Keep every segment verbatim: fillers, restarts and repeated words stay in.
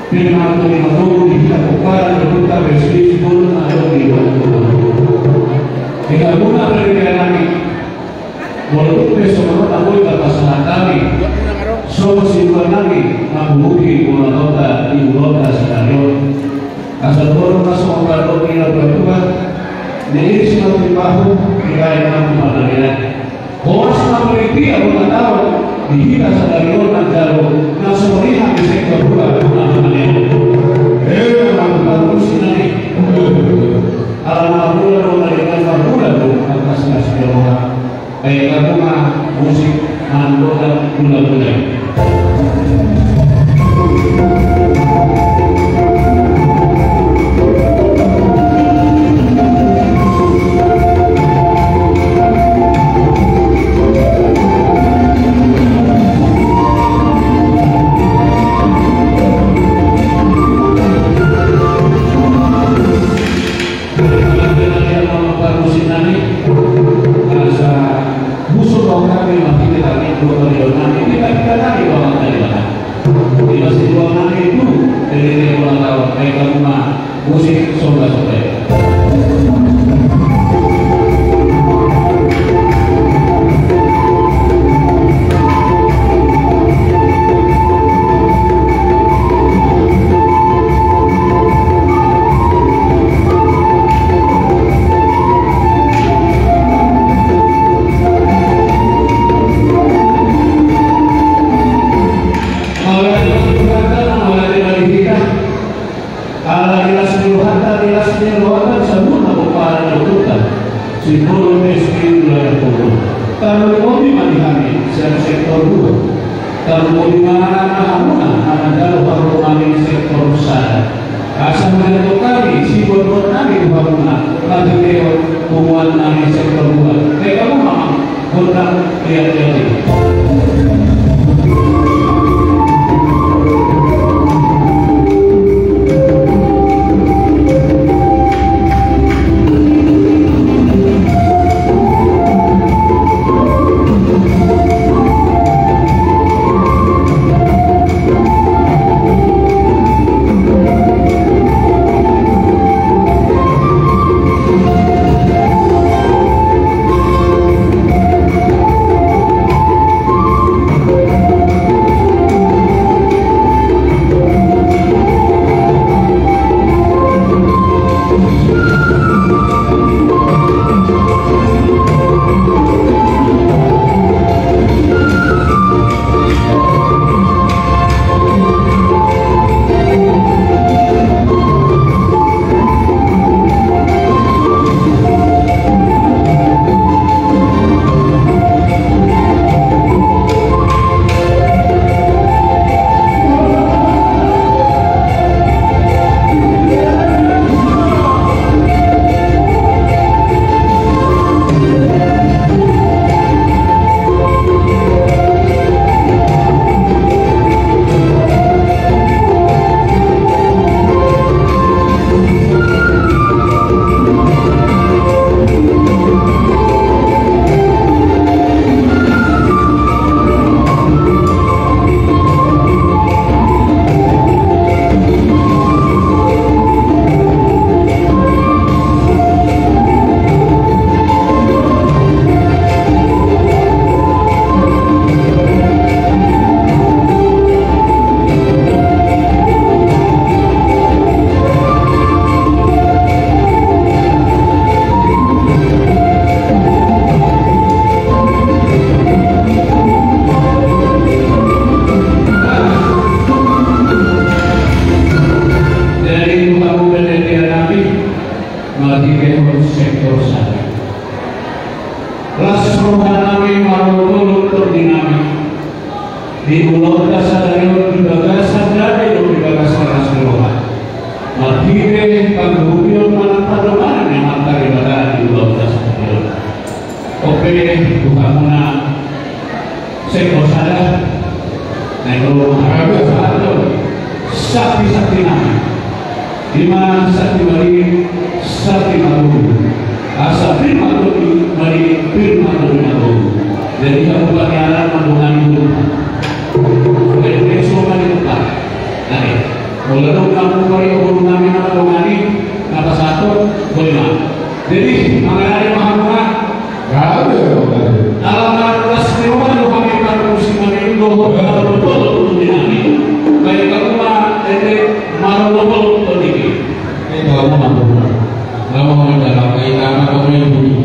Terima kasih, Bapak Ibu, di kita buka dan berbuka bersih pun ada di dalam rumah. Kita buka dari dalam. Molo tung pe songon on na boi tapasahat hami songon sintua nami na manggurupi muna hota di ulaonta sadari on. Asa dohonon ma songon pandok ni natuatua, na iris ma tu bahu, dibaen ma tu panarian. Horas ma meripi abu na taon di hita sadari on manjalo na songon i hami sektor dua na panarian. Eh, abu na tusi nami. Ala na pula do na dengan pula do atas kasih Allah. Baik, lagu ma musik mandok dan gula-gula. Asa musu dohot hami marhite tangiang dohot panghirimon nami di hita-hita nami dohot hami. Di masa tua nami tu, dari tiap ulang tahun, baik kamu ma musik somba-somba. Ala di las ni rohanta, di las ni rohanta, saluhutna pomparan ni rohanta. Simbolo S P wilayah Bogor. Tarlumobi ma di hami sian sektor dua. Tarlumobi ma na hamuna na manjalo harumaen sektor sada. Asa manjalo hami siborngin nami tu hamuna, marhitehon punguan nami sektor dua. Baen hamu ma gondang liat-liat i. Jadi, tu hamu panitia nami, marhitehon sektor sada. Las roha nami marolopolop tu di nami. Di ulaonta sadari on di bagasan dame dohot di bagasan las ni roha. Marhite pangurupion manang pandomanon ni Amanta Debata di ulaonta sadari on. Ope, tu hamuna sektor sada, naeng ro ma haraga sahat do sakti-sakti nami. Ima sakti maringan, sakti matogu. Asa pir ma tondi maringan, pir ma tondi matogu. Jadi hamu paniaran mandongani guru. Oke, oke, so mari tempat. Oke. Molo adong na mungkari boru nami na madongani na pasahathon, boi ma. Jadi mangaranto ma hamu. Ala na las ni roha do hami parmusik nami, dohot marolopolop tondi nami. Baen hamu ma ende marolopolop tondimi. Ende hamu ma. Laho ma dalam kaitan apa main bunyi.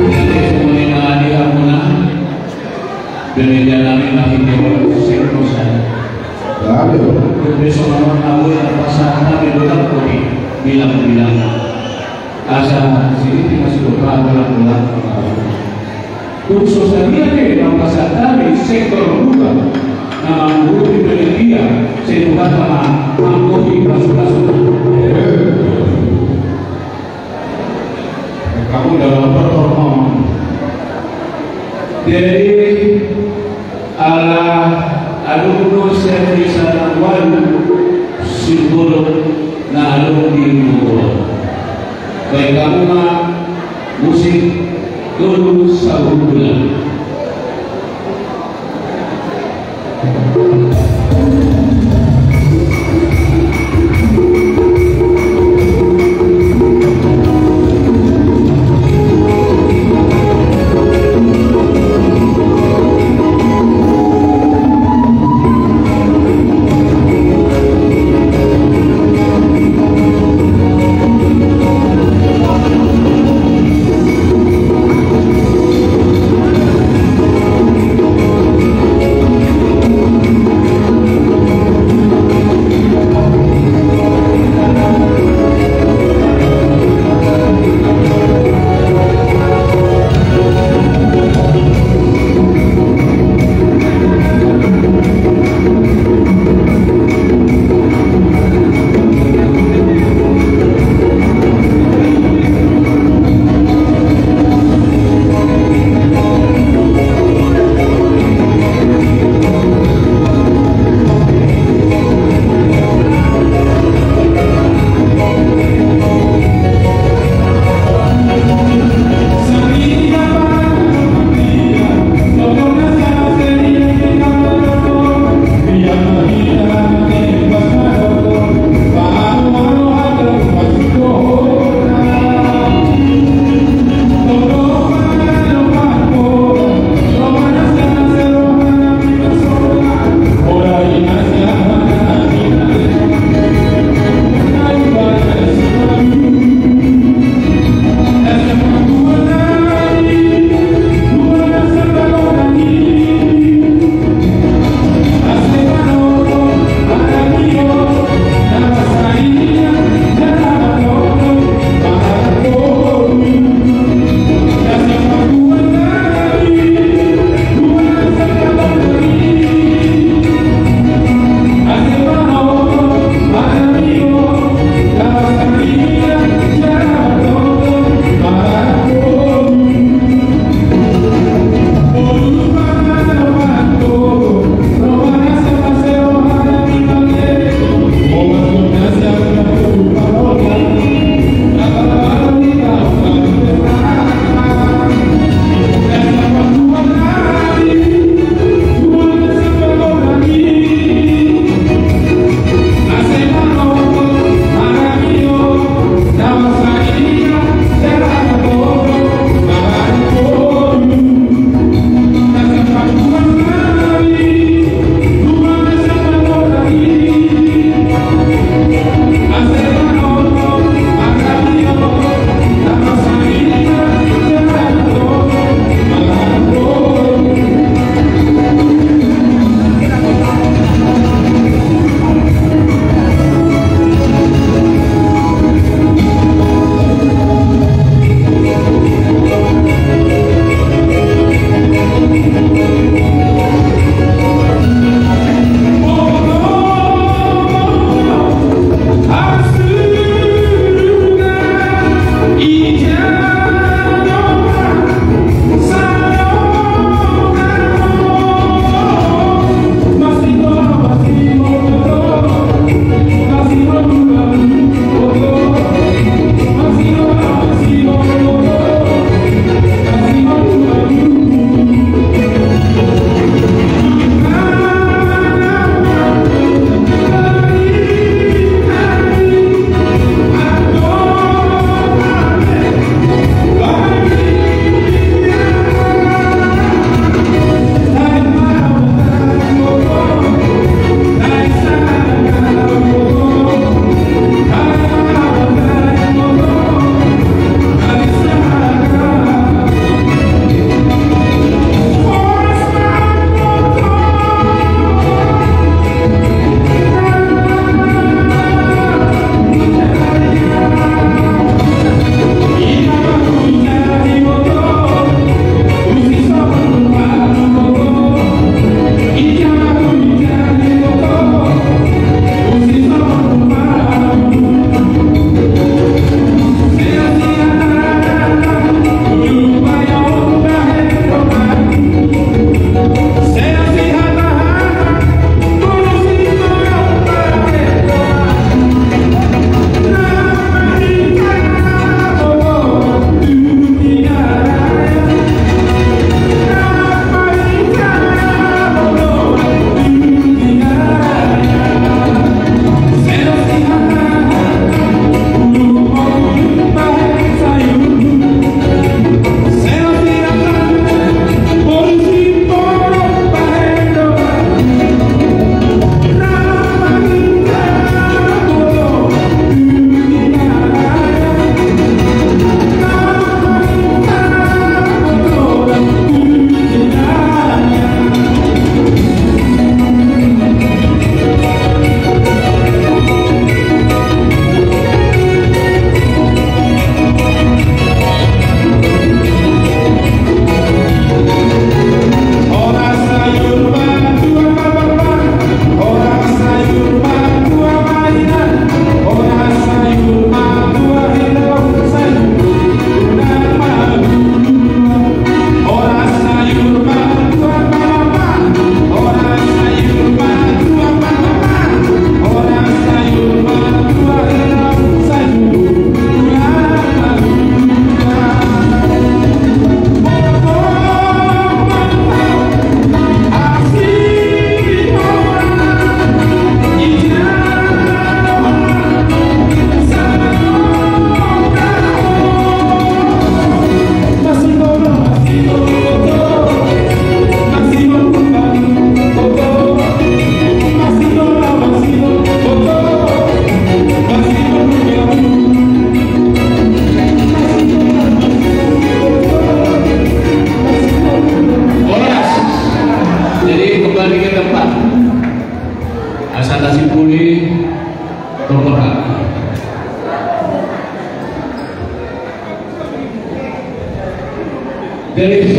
Jadi, semuanya di hamuna. Demikian nami masih jawab sing dosa. Aduh. Besok malam tahu yang pasal kami doang kopi bilang-bilang. Asa sini masih doa bilang-bilang. Khusus dia nih, yang pasal kami sektor dua. Nama guru di penelitian, saya bukan sama mampu di masuk-masuk. Kamu dalam performa. Jadi, ala adong do sian desa na ualu, simbol na adong di Bogor. Baen hamu ma musik dulu sabulan.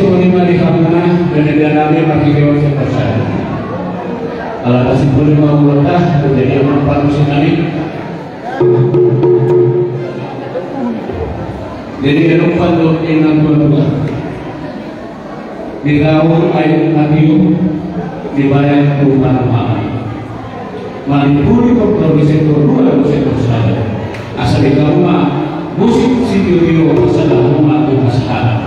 Songon i ma di hamuna, bere ni dainang nami, marhite on sai porsada. Ala disi songon i ma ulaonta, jadi amang pangurusi nami. Jadi adong pandohan ni natua-tua. Di taon ai na tio dibaen tu panuhatan. Mani puri ko produsen ko dua produsen ko sada. Asa di taon ma musik sitio-tio asa na homa tu asa.